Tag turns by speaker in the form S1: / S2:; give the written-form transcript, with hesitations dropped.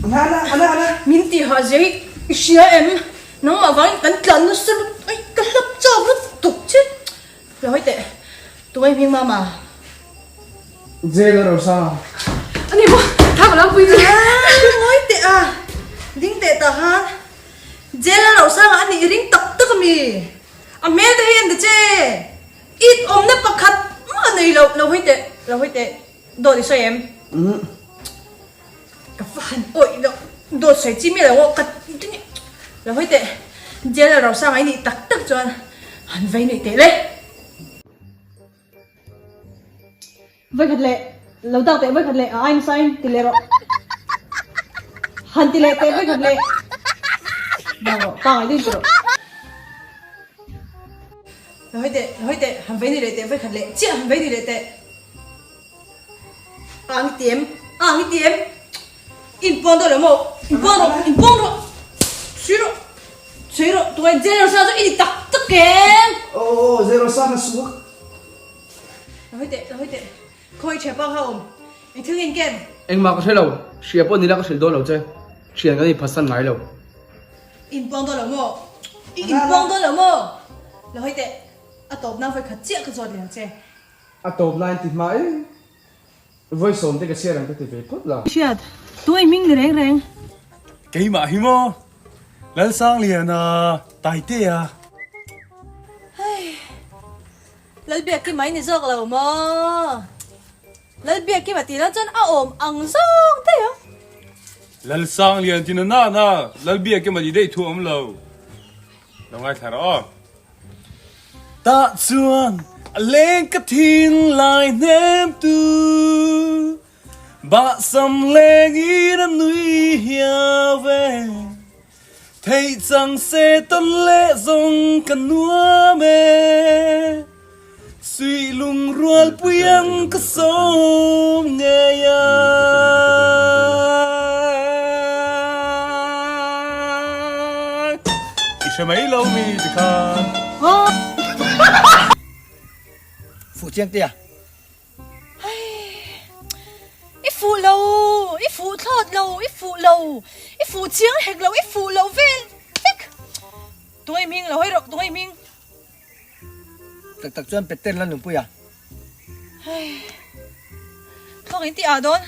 S1: Ana ana ana ana.
S2: Min ti hah zia hi i hria em? Nangmah vangin kan tlan nasa lutuk ai ka hlap chak lutuk che. Lo hawi teh tungai hming mama.
S1: Jail a Rosa.
S2: Ani maw tha ka lo pui che. Ngawi teh a ding teh tah khan Jail a Rosa nga ani i ring tak tak ami. A hmel te hi en ta che. It awmna pakhat mah nei lo lo hawi teh lo hawi teh. Dawt i sawi em? Ka va han awih loh dawt sawi chi miah lo aw ka lo hawi teh jail a rosang ai nih tak tak chuan han vei nuih teh le. Vawikhat leh lo dak teh vawikhat leh a ain sain ti leh rawh han ti leh teh vawikhat leh dak rawh pangai deuhin ti rawh. Lo hawi teh lo hawi teh han vei nuih leh teh vawikhat leh chiah han vei nuih leh teh. Ang i ti em? Ang i ti em? In pawn dawn lo maw? In pawn rawh, in pawn rawh. Chhui rawh, chhui rawh. Tungai zero sa chu i ni tak tak em?
S1: Aw aw, zero sa kha suak.
S2: Lo hawi teh, lo hawi teh. Khawi thian pa kha awm. Eng thil nge in ken?
S1: Engmah ka hre lo. Hria pawh nila ka hrilh dawn lo che. Thian kan inphatsan ngai lo.
S2: In pawn dawn lo maw? I in pawn dawn lo maw? Lo hawi teh. A tawp nan vawi khat chiah ka zawt leh ang che.
S1: A tawp lai ti hma in vawi sawm te ka chhiar ang ka ti ve phawt lo.
S2: Hriat, tu ei hming ni reng reng.
S3: Keimah hi maw? Lalsangliana Taitea.
S2: Hei, Lalbiakki mai ni zawk lo maw? Lalbiakki ma tih lo chuan a awm ang zawk daih ang.
S3: Lalsanglian ti na na na, Lalbiakki ma ti daih thu awm lo. Lo ngaithla rawh aw. Tah chuan a leng ka thin lai hnem tu Bahsam leng in a nui hiau ve Theih chang se tawn leh zawng ka nuam e Suih lung rual pui ang ka sawm ngei a. I hre mai lo mi ti khan.
S4: Fuh chiang tia.
S2: I fuh lo, i fuh thlawt lo, i fuh lo, i fuh chiang hek lo, i fuh lo vel vek. Tungai hming lo hawi rawh, tungai hming.
S4: Tak tak chuan Peter la nunpui a.
S2: Hei. Thawk in ti ah dawn.